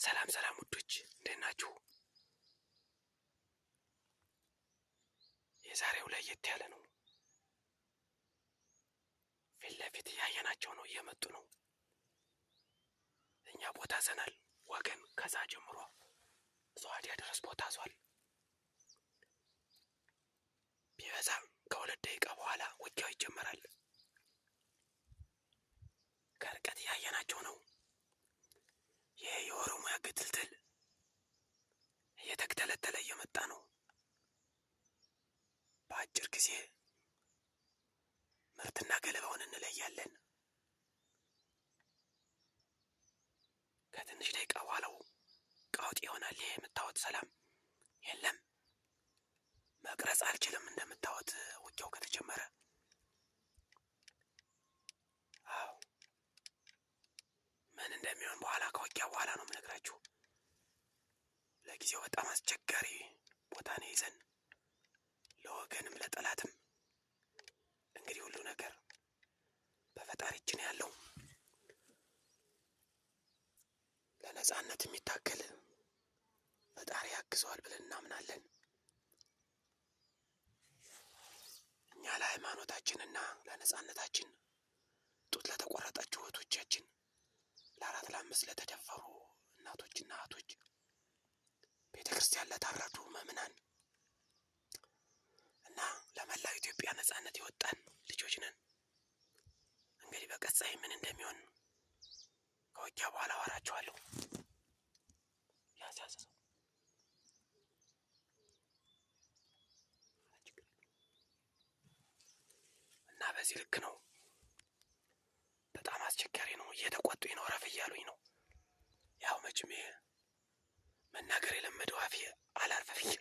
ሰላም ሰላም ውዶች እንዴት ናችሁ? የዛሬው ለየት ያለ ነው። ፊት ለፊት እያየናቸው ነው፣ እየመጡ ነው። እኛ ቦታ ዘናል ወገን፣ ከዛ ጀምሮ ዘዋዲያ ድረስ ቦታ ዟል። ቢበዛ ከ2 ደቂቃ በኋላ ውጊያው ይጀመራል። ከርቀት እያየናቸው ነው። ይህ የኦሮሚያ ግትልትል እየተግተለተለ እየመጣ ነው። በአጭር ጊዜ ምርትና ገለባውን እንለያለን። ከትንሽ ደቂቃ በኋላው ቀውጥ ይሆናል። ይሄ የምታዩት ሰላም የለም። መቅረጽ አልችልም። እንደምታዩት ውጊያው ከተጀመረ አዎ ምን እንደሚሆን በኋላ ከውጊያ በኋላ ነው የምነግራችሁ። ለጊዜው በጣም አስቸጋሪ ቦታ ነው ይዘን ለወገንም ለጠላትም። እንግዲህ ሁሉ ነገር በፈጣሪ እጅ ነው ያለው። ለነጻነት የሚታገል ፈጣሪ ያግዘዋል ብለን እናምናለን። እኛ ለሃይማኖታችንና ለነጻነታችን ጡት ለተቆረጣችሁ እህቶቻችን፣ ለ4 ለ5 ለተደፈሩ እናቶችና እህቶች፣ ቤተክርስቲያን ለታረዱ ምዕመናን እና ለመላው ኢትዮጵያ ነጻነት የወጣን ልጆች ነን። እንግዲህ በቀጣይ ምን እንደሚሆን ከውጊያ በኋላ አወራችኋለሁ። ያዝ ያዝ ሰው እና በዚህ ልክ ነው። በጣም አስቸጋሪ ነው። እየተቆጡኝ ነው፣ ረፍ እያሉኝ ነው። ያው መቼም ይሄ መናገር የለመደው አፌ አላርፈፍኝ።